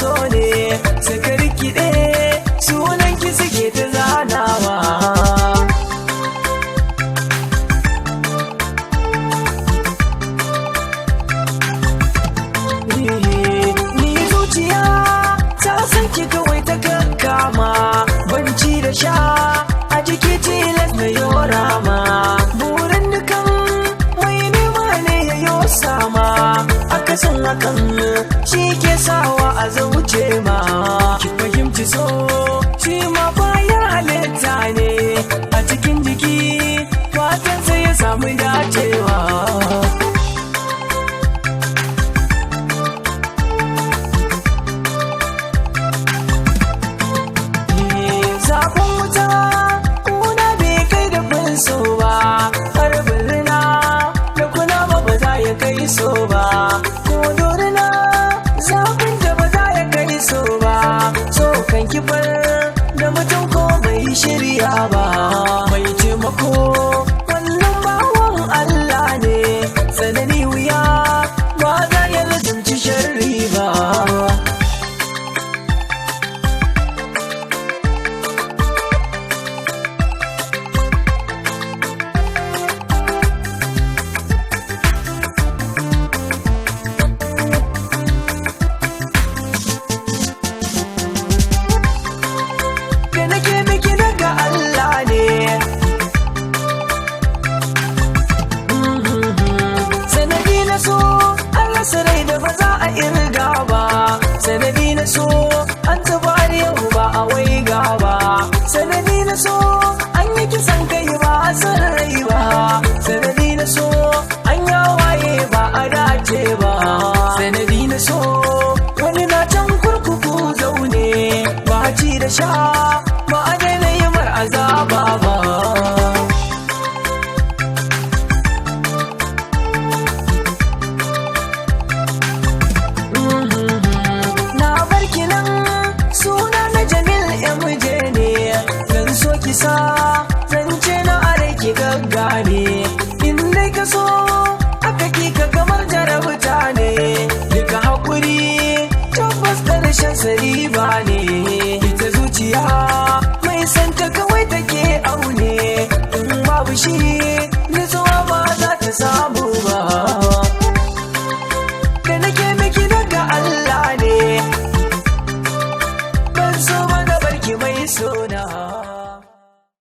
so ne suka rikide, sunan ki suke ta zanawa. Ni zuciya ta san ki kawai ta kakkama, banci da sha a jiki tilas na yorama. Burin dukan mai nema ne ya yo sama, akasin hakan shi ke sawa a zauce ma. Ki fahimci so shi ma bayan halitta ne a cikin jiki, fatan sai ya samu dacewa. Zafin wuta kuna bai kai da bin so ba, har birna da kuna ba ba za ya kai so ba, ko dorina zafin da ba za ya kai so ba. So kan kifar da mutum ko bai shirya ba. Mai taimako wannan bawan Allah ne, tsanani wuya ba za ya lazumci sharri ba. Da nake miki daga Allah ne. Sanadi na so an rasa rai da ba za a irga ba. Sanadi na so an zuba yau ba a waiga ba. Sanadi na so an yi kisan kai ba a san rai ba. Sanadi na so an yawaye ba a dace ba. Sanadi na so wani na can kurkuku zaune, ba ci da sha ba a daina yi mar azaba ba. Na bar ki nan, suna na Jamil MJ ne, zan so ki sa zance na are ki gaggane. In dai ka so aka ki ka kamar jarabta ne, duka hakuri tabbas karshen sariba ne.